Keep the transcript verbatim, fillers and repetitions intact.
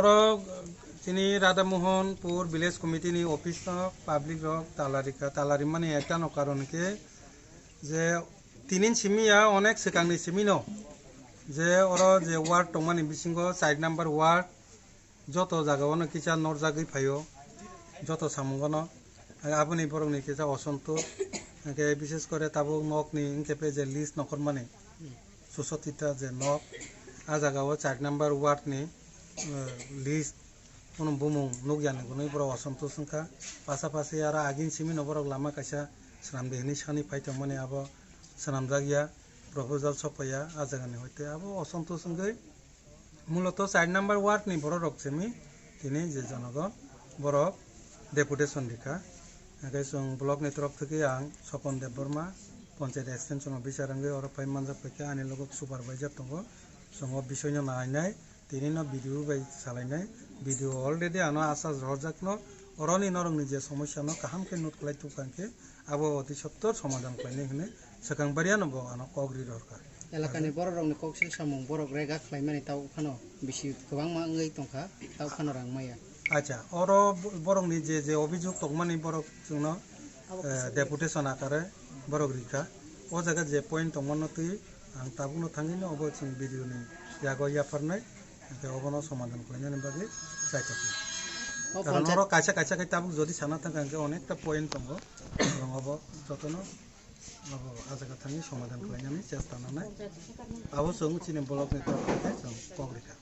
Tini Radha Mohanpur Village Committee ni office no public rok tala rikha, tala rimani ekta no karon hwnkhe je tinin simi ya onek swkang ni simi no je oro je ward tongmani bisingo char number ward joto jaga o no kisa norjagwi phaio joto samung o no aboni borok ni kisa osonto hwnkhe bises kore tabuk nok ni hwnkhe je list nokhormani susotita je nok a jaga o char number ward ni list. Ono bumung nukya ni hwnwi borok asontosh wngkha. Pasapasi aro agini simi no borok lama kaisa swnamdi hwnwi sani pai tongmani abo swnamjakya proposal sokpaiya a jagani hoite abo asontosh wngwi muloto char number ward ni borok rok simi tini je jonogo borok deputation rikha. Hwnkhe chwng block ni torop thwkhe ang Sopon Debbarma, Panchayat extension officer wngwi oro phai manjak paikha, ani logo supervisor tongo, chwng o bisoi no nainai. Tini no B D O bai salainai, B D O already ano asha rohorjak no, oroni norokni je somosya no kaham khe note khlai tubkha hwnkhe abo oti sottor somadhan khlainai hwnwi swkang baria no bo ano kok ri rohorkha. Elakani borok rokni kok sil samung borok rega khlaimani tabuk phano bisi kwbangma wngwi tongkha, tabuk phano rang maya. Acha, oro bo-, borokni je je obhijog tongmani borok chwngno, eh, deputation akare borok rikha. O jaga je point tongmano twi ang tabukno thangwi no obo chwng B D O ni yago yapharnai, hwnkhe obono somadhan khlainani bagwi chaithoknai. O Karon panchayat oro kaisa kaisa khe tabuk jodi sana thangkha hwnkhe onekta point tongo, chwng obo jotono obo a jaga thangwi somadhan khlainani chesta nanai. Abo chwng chini block ni torok khe chwng kok rikha.